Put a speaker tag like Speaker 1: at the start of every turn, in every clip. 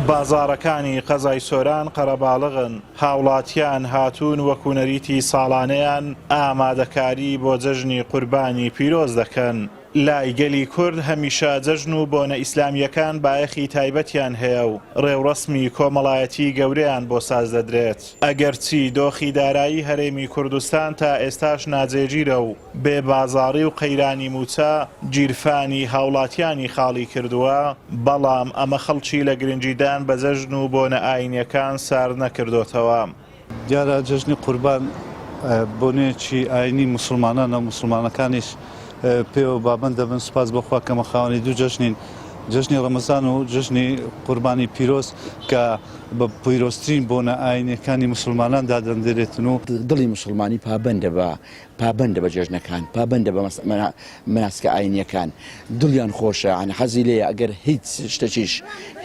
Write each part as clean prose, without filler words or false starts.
Speaker 1: بازاڕەکانی قەزای سۆران قەرەباڵغن، هاوڵاتیان هاتوون وەکو نەریتی ساڵانەیان ئامادەکاری بۆ جەژنی قوربانی پیرۆز دەکەن. لای گەلی کورد هەمیشە جەژن و بۆنە ئیسلامییەکان بایەخی تایبەتیان هەیە و ڕێوڕەسمی کۆمەڵایەتی گەورەیان بۆ سازدەدرێت. ئەگەرچی دۆخی دارایی هەرێمی کوردستان تا ئێستاش ناجێگیرە و بێ بازاڕی و قەیرانی مووچە گیرفانی هاوڵاتیانی خاڵی کردووە، بەڵام ئەمە خەڵکی لە گرنگیدان بە جەژن و بۆنە ئاینییەکان سارد نەکردۆتەوە.
Speaker 2: دیارە جەژنی قوربان بۆنەیەکی ئاینی موسڵمانانە و موسڵمانەکانیش پێوە بابەند دەبن، سوپاس بۆ خوا کە مە خاوەنی دوو جەژنین، جەژنی ڕەمەزان و جەژنی قوربانی پیرۆز کە بە پیرۆزترین بۆنە ئاینیەکانی موسڵمانان دادەندرێتن و.
Speaker 3: دڵی موسڵمانی پابەندە بە پابەندە بە جەژنەکان، پابەندە بە مەناسکە ئاینیەکان، دڵیان خۆشە یانی حەزی لێیە ئەگەر هیچ شتەکیش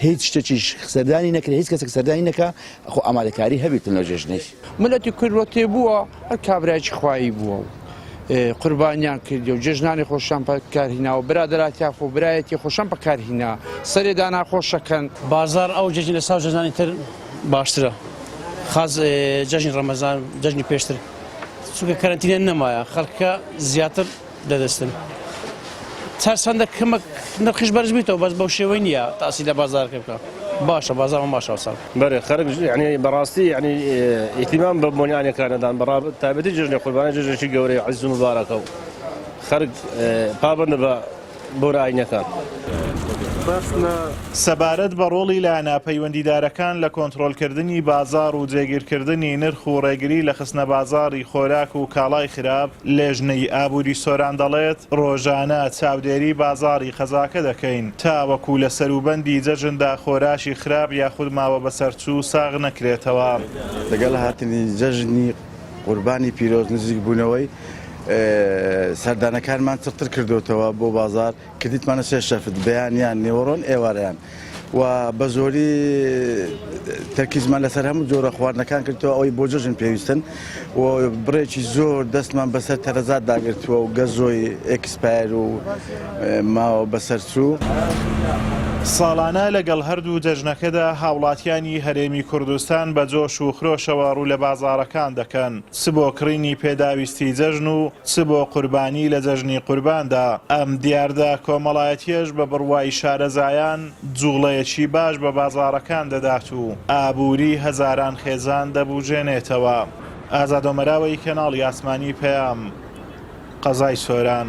Speaker 3: هیچ شتەکیش سەردانی نەکرێ هیچ کەسێک سەردانی نەکا خۆ ئامادەکاری هەبیتن لە جەژنەی.
Speaker 4: ملەتی کورد وەتێ بووە هەر کابرایەکی خوایی بووە و قوربانیان کردی و جێژنانی خۆشیان پەکار هیناوە برادەراتیا خۆ برایەتی خۆشیان پەکار هینا سەرێ دانا خۆشەکەن.
Speaker 5: بازاڕ ئەو جەژنی لە ساو جەژنانی تر باشترە خاس جەژنی ڕەمەزان جەژنی پێشتر چونکە کەرەنتینە نەمایە خەڵکە زیاتر دەدەستن چارسەندە کەمە نرخیش بەرز بیتەوە بەس بەو شێوەی نییە تاسی لە بازارەکە بکە باشە بازاڕ باشە وساڵ.
Speaker 6: بەرێ خەرک یعنی بەڕاستی یعنی ئیهتیمام بە بۆنیانەکانەدان بەڕا تایبەتی جەژنی قوربانی جەژنێکی گەورەی عەزیز و موبارەکە و خەرک پابەندە بە بۆنە ئاینەکان.
Speaker 1: سەبارەت بە ڕۆڵی لایەنە پەیوەندیدارەکان لە کۆنترۆڵکردنی بازاڕ و جێگیرکردنی نرخ و ڕێگری لە خستنەبازاڕی خۆراک و کاڵای خراپ، لێژنەی ئابووری سۆران دەڵێت، ڕۆژانە چاودێری بازاڕی قەزاکە دەکەین، تاوەکو لە سەروبەندی جەژندا خۆراکی خراپ یاخود ماوە بەسەرچوو ساغ نەکرێتەوە.
Speaker 7: لەگەڵ هاتنی جەژنی قوربانی پیرۆز نزیکبوونەوەی، سەردانەکانمان چڕتر کردۆتەوە بۆ بازاڕ، کردیتمانە سێ شەفت، بەیانیان، نێوەڕۆن، ئێوارەیان و بە زۆری تەرکیزمان لەسەر هەموو جۆرە خواردنەکان کردەوە ئەوەی بۆ جەژن پێویستن و بڕێکی زۆر دەستمان بەسەر تەرەزات داگرتووە و گەزۆی expire و ماوە بەسەرچوو.
Speaker 1: ساڵانە لەگەڵ هەردوو جەژنەکەدا هاوڵاتیانی هەرێمی کوردستان بە جۆش و خرۆشەوە ڕوو لە بازاڕەکان دەکەن، چ بۆ کڕینی پێداویستی جەژن و چ بۆ قوربانی لە جەژنی قورباندا، ئەم دیاردە کۆمەڵایەتیەش بە بڕوای شارەزایان جوڵەیەکی باش بە بازاڕەکان دەدات و ئابووری هەزاران خێزان دەبوژێنێتەوە. ئازاد ئۆمەراوەی کەناڵی ئاسمانی پەیام، قەزای سۆران.